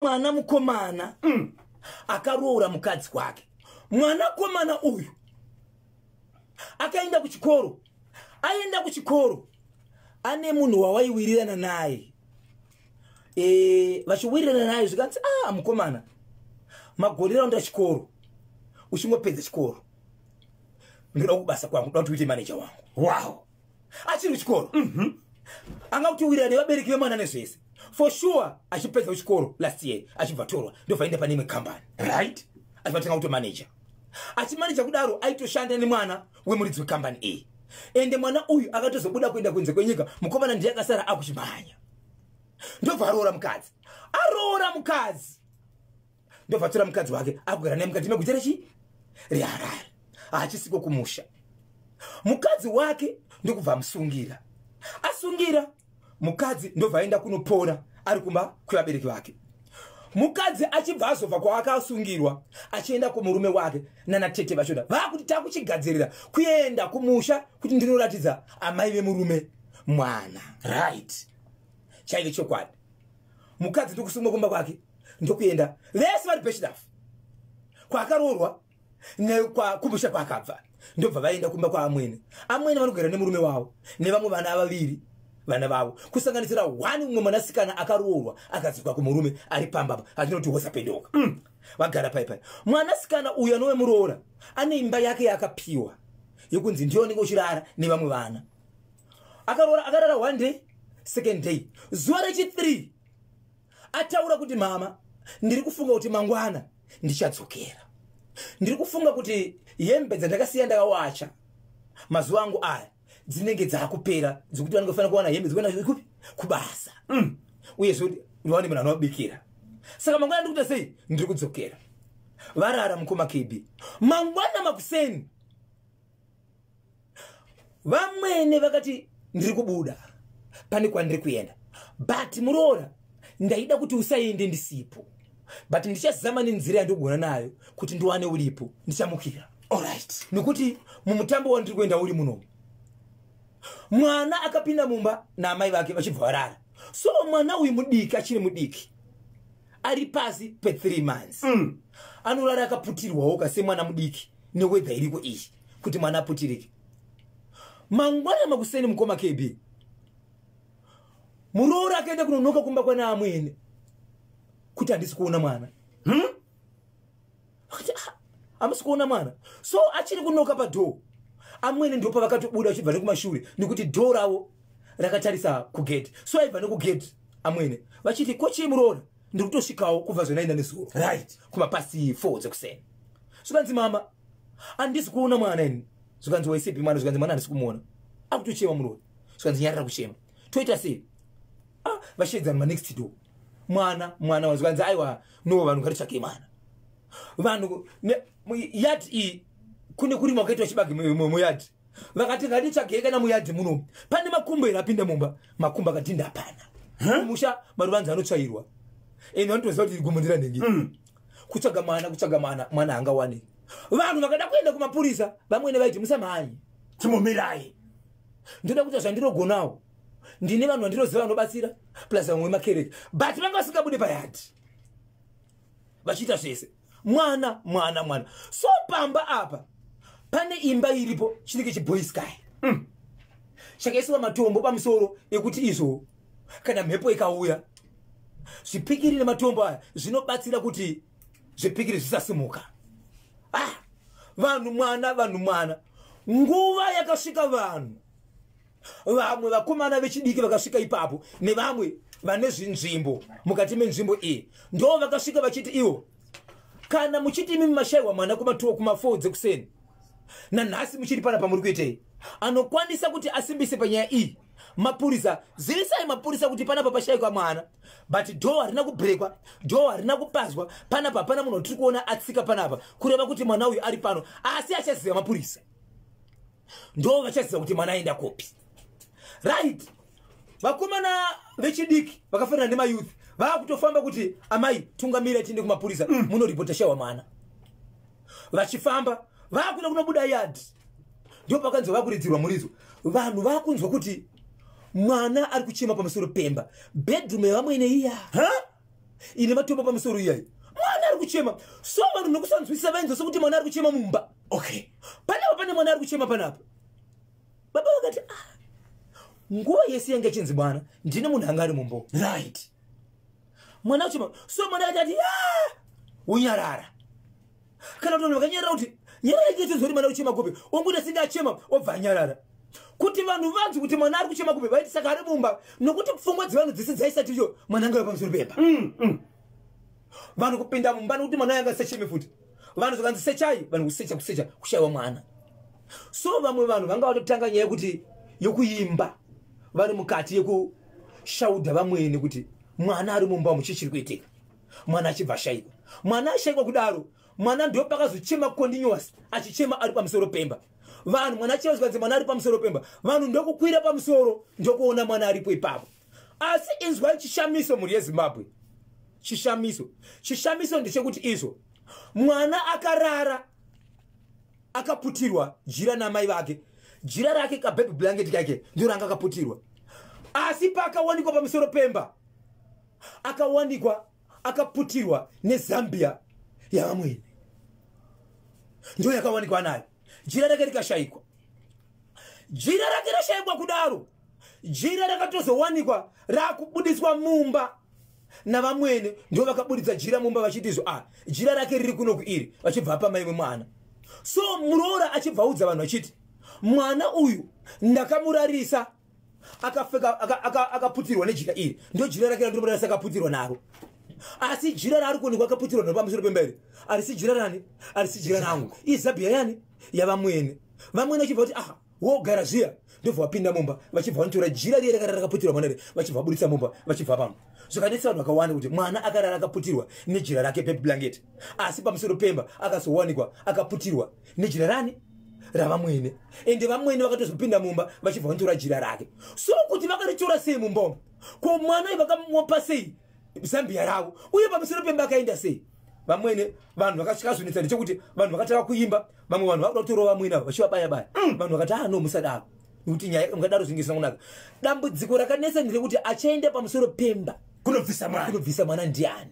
Mwana mukomana akaroora mukadzi wake. Mwanakomana uyu akaenda kuchikoro. Aenda kuchikoro ane munhu wawaiwirirana naye, vachiwirirana naye, zvikanzi, "Ah, mukomana, magore raunda chikoro, uchingopedza chikoro ndoda kubasa kwangu, ndoda kuti uite maneja wangu." Achiri kuchikoro, anga kutiwirira nevabereki vemwana nezvese. For sure, achipedza kuchikoro last year, achibva torwa, ndobva aenda pane imwe kambani. Achibva tanga kutomaneja. Achimaneja kudaro, aitoshanda nemwana wemuridzi wekambani iyi. Ende mwana uyu akatozobuda kuenda kunze kwenyika. Mukomana ndiye akasara akuchimhanya. Ndobva aroora mukadzi. Aroora mukadzi, ndobva atora mukadzi wake, akugara naye mukati meguta rechi reHarare, haachisiko kumusha. Mukadzi wake ndokubva amusungira. Asungira mukadzi, ndobva aenda kunopora ari kumba kwevabereki vake. Mukadzi achibva azobva kwaakasungirwa achienda kumurume wake, nanatete vachona vakuti, "Takuchigadzirira kuenda kumusha kuti ndinoratidza amai vemurume mwana." Chaive chokwadi. Mukadzi ndokusungwa kumba kwake, ndokuenda vese vari peshidafu kwaakaroorwa kumusha kwaakabva. Ndobva vaenda kumba kwaamwene. Amwene vanogara nemurume wavo nevamwe vana vaviri, vana vavo, kusanganisira one mumwe mwanasikana akaroorwa akadzoka kumurume ari pambapa, atinoti hosapendoka. Vagara pai pai. Mwanasikana uyu anove muroora ane imba yake yaakapiwa yekunzi ndiyo unenge uchirara nevamwe vana. Akaroora, akarara one day, second day, zuva rechi3 ataura kuti, "Mama, ndiri kufunga kuti mangwana ndichadzokera. Ndiri kufunga kuti hembe dzandakasiya ndakawacha mazuva angu aya dzinenge dzakupera, dzekuti vanenge fanira kuwana hembe dzikuenda kupi kubasa. Uyezve kuti ndiwane munhu anovabikira. Saka mangwana ndiri kuita sei? Ndiri kudzokera." Varara, mukoma KB, mangwana makuseni vamwene vakati, "Ndiri kubuda, pane kwandiri kuenda, but muroora, ndaida kuti usaende ndisipo, but ndichazama nenzira yandogona nayo kuti ndiwane uripo. Ndichamukira." Nekuti mumutambo wandiri kuenda uri munomu. Mwana akapinda mumba naamai vake, vachibva varara. So mwana uyu mudiki, achiri mudiki, ari pasi pe3 months. Anorara akaputirwawo kasemwana mudiki neweather iriko iyi, kuti mwana aputirike. Mangwana makuseni, mukoma KB, muroora akaenda kunonoka kumba kwana amwene kuti, "Handisi kuona mwana." Akati, "Ah, hamusi kuona mwana?" So achiri kunoka padoor, amwene ndo pavakatobuda vachibva nekumashure, nekuti door ravo rakatarisa kugate. So aibva nekugate amwene vachiti, "Ko chii, muroora? Ndiri kutosvikawo kubva zvenaenda nezuro." Kumapasi 4 dzekuseni, zvikanzi, "Mama, handisi kuona mwana ini." Zvikanzi, "Waisepi mwana?" Zvikanzi, "Mwana handisi kumuona." Akutochema muroora. Zvikanzi, "Nyarara kuchema, toita sei?" Ah, vashedzana manext door, "Mwana, mwana." Zvikanzi, "Aiwa, no, vanhu ngatitsvakei mwana." Vanhu yard iyi kune kurima kwakaitwa chibage muyard. Vakati, "Ngatitsvagei kana muyard munomu, pane makumbo here apinda mumba?" Makumbo akadhinda, hapana. Musha maruvanzi anotsvairwa, ende vanotoziva kuti gumbo ndiranhingi. Kutsvaga mwana, kutsvaga mwana, mwana haangawaniki. Vanhu vakada kuenda kumapurisa, vamwene vaiti, "Musamhanyi." Timomirai. "Ndoda kuita zvandirogonawo. Ndine vanhu vandinoziva vanobatsira, plus vamwe vemakereke." But vanga vasingabude payard, vachiita zvese. Mwana, mwana, mwana. So pamba apa pane imba iripo chinenge chiboysky chakaiswa matombo pamusoro ekuti izvo kana mhepo ikauya, zvipikiri nematombo aya zvinobatsira kuti zvipikiri zvisasimuka. Ah, vanhu, mwana, vanhu, mwana. Nguva yakasvika vanhu, vamwe vakomana vechidiki vakasvika ipapo nevamwe vane zvinzvimbo mukati menzvimbo iyi, ndo vakasvika vachiti ivo, "Kana muchiti imi mashayiwa mwana kuma2, kuma4 dzekuseni, nanhasi muchiri pana, muri kuitei? Anokwanisa kuti asimbise panyaya iyi mapurisa. Zivisai mapurisa kuti panapa pashayikwa mwana, but door harina kubreakwa, door harina kupazwa. Panapa hapana munhu watiri kuona atsika panapa, kureva kuti mwana uyu ari pano. Asi achaziva mapurisa, ndo vachaziva kuti mwana aenda kopi." Right, vakomana vechidiki vakafanana nemayouth vaakutofamba kuti, "Amai, tungamira tiende kumapurisa, munoripota shaiwa mwana." Vachifamba vaakuda kunobuda yard, ndo pakanzi vakuridzirwa muridzo. Vanhu vakunzwa kuti mwana ari kuchema pamusoro pemba, bedroom yevamwene iya. Ha? Ine matombo pamusoro iyayi, mwana ari kuchema. So vanhu nokusanzwisisa vainzwa sekuti mwana ari kuchema mumba. Okay. Panapa pane mwana ari kuchema panapa. Baba vakati, ah, nguva yese yanga ichinzi mwana ndine munhu anga ari mumbo. Right. Mwana achema. So mwana akati, ah, unyarara. Kana kuti vanhu vakanyarara kuti nyarara chete kuti mwana kuchema kupi, ongoita senge achema obva anyarara. Kuti vanhu vanzi kuti mwana ari kuchema kupi, vaiti saka ari mumba, nokuti pfungwa dzevanhu dzese dzaisati iyo mwana anga ari pamusoro pemba. Vanhu kupinda mumba nokuti mwana yanga asacheme futi. Vanhu zvakanzi sechai, vanhu kusecha kusecha kushaiwa mwana. So vamwe vanhu vanga vatotanga nyaya yekuti yokuimba vari mukati yekushaudha vamwene kuti mwana ari mumba umu, chii chiri kuitika? Mwana achibva ashaikwa. Mwana ashaikwa kudaro, mwana ndo pakazochema continuous, achichema ari pamusoro pemba. Vanhu mwana achema zvikanzi mwana ari pamusoro pemba, vanhu ndokukwira pamusoro ndokuona mwana aripo ipapo. Asi inzwai chishamiso, mhuri yeZimbabwe, chishamiso, chishamiso ndechekuti izvo mwana akarara akaputirwa jira namai vake, jira rake kababy blanket kake ndo ranga akaputirwa. Asi paakawanikwa pamusoro pemba, akawanikwa akaputirwa nezambia yavamwene, ndo yakawanikwa nayo. Jira rake rikashayikwa. Jira rake rashayikwa kudaro, jira rakatozowanikwa rakubudiswa mumba navamwene, ndo vakabudisa jira mumba vachiti izvo, ah, jira rake riri kunoku iri, vachibva pamai vemwana. So muroora achibva audza vanhu vachiti mwana uyu ndakamurarisa akapfeka akaputirwa nejira iri, ndo jira rake randinomurarisa akaputirwa naro. Asi jira raari kuonekwa akaputirwa naro pamusoro pemba iri harisi jira rani, harisi jira rangu, izabhiya yani yavamwene. Vamwene vachibva kuti aha, wogara zviya, ndobva vapinda mumba vachibva vanotora jira riya rakarara rakaputirwa mwana ri, vachibva vabudisa mumba vachibva pamwe. Zvakanetsa vanhu vakawanda kuti mwana akarara akaputirwa nejira rake baby blanket, asi pamusoro pemba akazowanikwa akaputirwa nejira rani, ravamwene. Ende vamwene vakatozopinda mumba vachibva vanotora jira rake. So kuti vakaritora sei mumba umu? Ko mwana uyu vakamupa sei zambia ravo? Uye pamusoro pemba akaenda sei? Vamwene vanhu vakazonetsa ndechekuti vanhu vakatanga kuimba, vamwe vanhu vakuda kutorova vamwene ava vachivabaya baya. Vanhu vakati, ah no, musadaro, nekuti nyaya mungadaro zvinge zvisina kunaka. Dambudziko rakanetsa nderekuti achaenda pamusoro pemba kunobvisa mwana, kunobvisa mwana ndiani?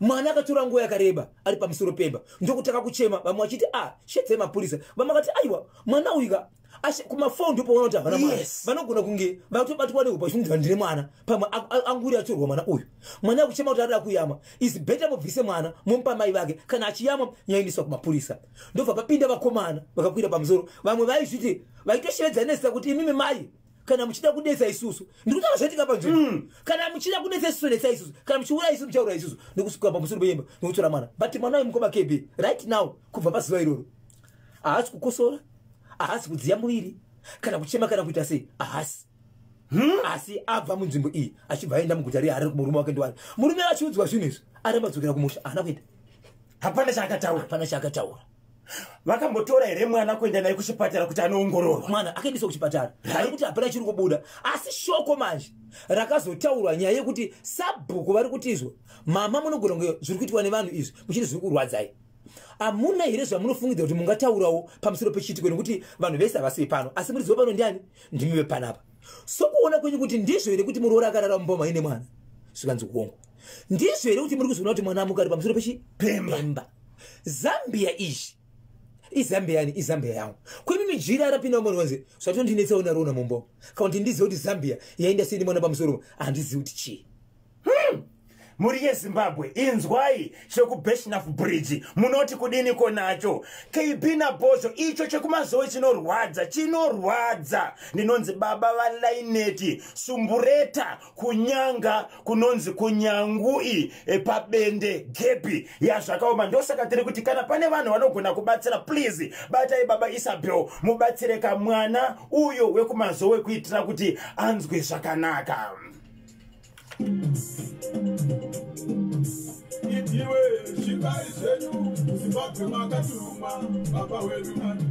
Mwana akatora nguva yakareba ari pamusoro pemba, ndokutanga kuchema, vamwe vachiti, ah, shedzai mapurisa, vamwe vakati aiwa, mwana uyu ka kuma4 ndipo kuti havana mwana. Vanogona kunge vatobatwa nehope vachiti ndine mwana, pamwe anguri atorwa mwana uyu. Mwana akuchema kuti arida kuyamwa. Is better mubvise mwana momupa mai vake, kana achiyamwa nyaendeswa kumapurisa. Ndobva papinda vakomana vakakwira pamusoro, vamwe vaizviti vaitoshevedza nezita kuti imimi mai, kana muchida kudetsa isusu, ndikutaura zvaitika panzvimbo, kana muchida kudetsa isusu, netsa isusu, kana muchiuraya isusu, muchauraya isusu. Nokusvika pamusoro peimba nokutora mwana. But mwana uyu, mukoma KB, right now, kubva pazuva iroro haasi kukosora, haasi kudziya muviri, kana kuchema, kana kuita sei, haasi. Asi abva munzvimbo iyi achibva aenda muguta reHarare kumurume wake. Ndiwani murume achiudzwa zvinhu izvi, aramba dzokera kumusha, haana kuenda. Hapana chaakataura? Hapana chaakataura. Vakambotora here mwana kuenda naye kuchipatara kuti anoongororwa? Mwana akaendeswa kuchipatara, ari kuti hapana chiri kubuda. Asi shoko manje rakazotaurwa nyaya yekuti sabhuku vari kuti izvo, mama, munogona kunge zviri kuitwa nevanhu izvi muchiti zviri kurwadzai, hamuna here zvamunofungidza kuti mungataurawo pamusoro pechiitiko? Nekuti vanhu vese havasi vepano, asi muri ziva pano ndiani, ndimi vepanapa. Sokuona kwenyu kuti ndizvo here kuti muroora akarara mumba maine mwana? Zvikanzi kuongo. Ndizvo here kuti muri kuzoona kuti mwana amuka ari pamusoro Pemba. Pemba. Zambia izvi izambia yani, izambia yangu kwemimi jira rapinda mumwe wanzi zvatondinetsawo narona mumba, kana kuti ndizive kuti Zambia yaenda sei nemwana pamusoro, handizivi kuti chii. Mhuri yeZimbabwe, inzwai chekuBirchenough Bridge, munoti kudiniko nacho? KB naBhozho, icho chekuMazowe chinorwadza, chinorwadza. Ndinonzi baba vaLaineti Sumbureta, kunyanga kunonzi kunyangui pabende gepi yazvakaoma. Ndosaka tiri kuti kana pane vanhu vanogona kubatsira, please batai baba Isabel, mubatsire kamwana uyo wekuMazowe kuitira kuti anzwe zvakanaka. Idiwe zvikai zvenyu, Zimbabwe makatuma baba wedu nani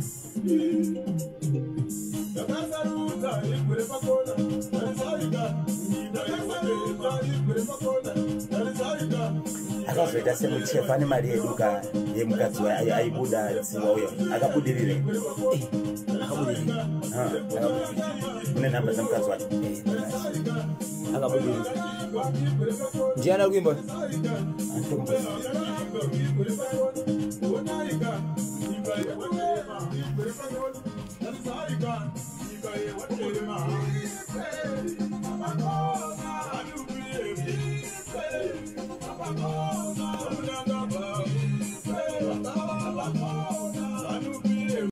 ndakasarudza igwe repakona tarisaika, ndakasarudza igwe repakona tarisaika. Akazoita semuchefa nemari yedu ka yemukadzi aibuda tsiwa uyo, akabudirire. Akabudirira. Une nhamba dzemukadzi wacho? Akabudirira. Ndiani ari kuimba? Antombozi.